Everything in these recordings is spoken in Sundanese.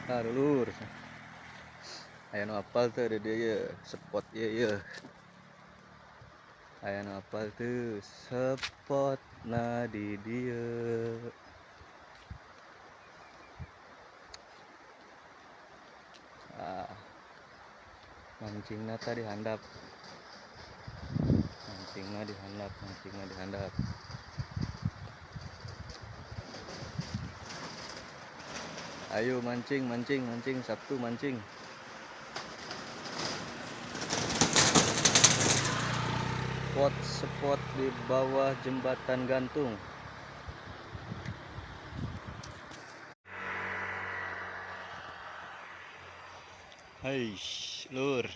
Tah dulur. Aya nu apal teu di dieu ye, spot ieu ye. Aya nu apal teu spotna di dieu. Ah. Mancingna tah di handap. Mancingna di handap, mancingna di handap. Ayo mancing, mancing, mancing, Sabtu mancing. Spot-spot di bawah jembatan gantung. Hai, lur,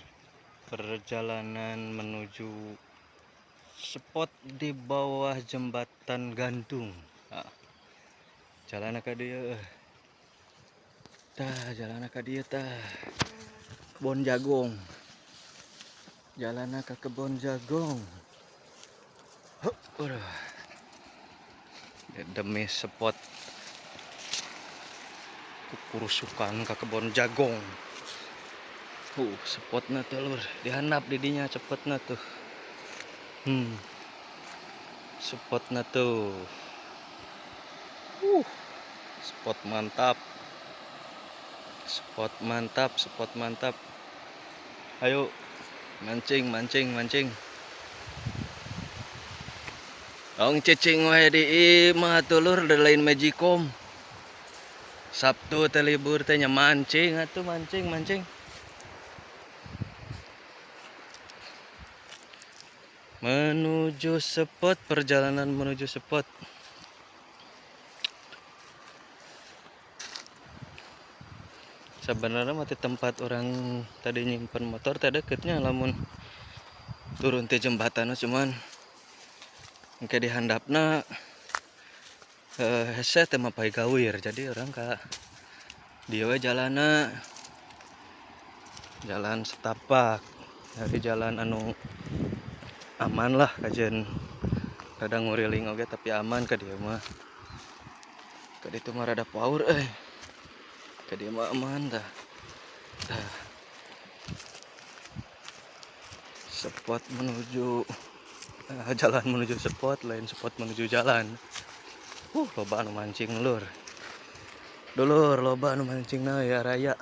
perjalanan menuju spot di bawah jembatan gantung. Ah, jalan ka dieu. Tah, jalan ka dieu tah. Kebon jagung. Jalan ke kebon jagung. Hup, udah. Demi spot kukurusukan ke kebon jagung. Spotna tuh lur, dihandap didinya cepetna tuh. Spotna tuh. Spot mantap. Spot mantap, spot mantap. Ayo mancing, mancing, mancing. Tong cicing wae di imah atuh lur, da lain magicom. Sabtu teh libur teh nya mancing atuh, mancing, mancing. Menuju spot, perjalanan menuju spot. Sebenarnya mah tempat orang tadi nyimpen motor teh deketnya, lamun turun ti jembatan cuman engke dihandapna, hese teh mah gawir, jadi orang ka dieu we jalana, jalan setapak dari jalan anu aman lah, kajen rada nguriling oge tapi aman ka dieu mah. Ka ditu mah rada paur euy. Ka dieu mah aman tah. Tah. Spot menuju jalan menuju spot, lain spot menuju jalan. Loba anu mancing lur. Dulur loba anu mancingna ya raya.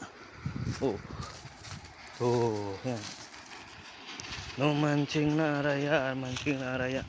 Tuh ya. Nu mancingna raya, mancingna raya.